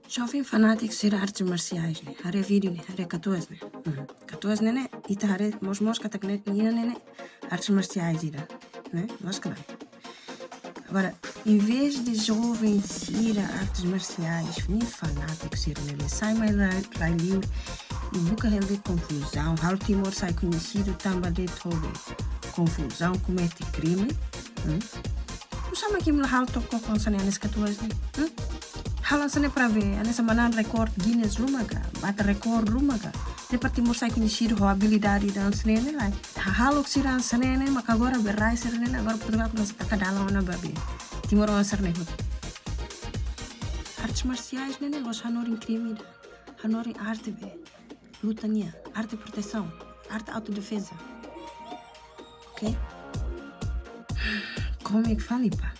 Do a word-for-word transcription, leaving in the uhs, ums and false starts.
Joven fanátiku sira artes marsiais ne'e, haree vídeo ne'e, haree katuas ne'e. Uhum. Katuas ne'e ne'e, ita haree moos-moos katak ne'e, nia ne'e ne'e artes marsiais ida, ne'e? Mas klaru. Agora, em vez de joven sira artes marsiais, ne'e fanátiku sira ne'e, sai mai rai, rai-li'ur, i buka hela de'it konfuzaun, halo Timor sai koñesidu tanba de'it hobi konfuzaun, komete krime. Hum? Nusá mak imi la halo tok koko hanesan ne'e, hanesan katuas ne'e? Hum? Halo hanesan ne'e para ver, hanesan manán rekord Guinness ruma ka, bata rekord ruma ka. Ne'e para Timor sai koñesidu ho abilidade ida hanesan ne'e, ne'e lae. Hahalok sira hanesan ne'e, ne'e mak agora be rai sira ne'e, ne'e agora Portugal koñese taka dalan ona ba be. Timor hanesan ne'e hotu. Artes marsiais ne'e ne'e la'ós hanorin krime ida. Hanorin arte be. Luta nian, arte protesaun, arte autodefeza. Ok? Kómiku fali pá.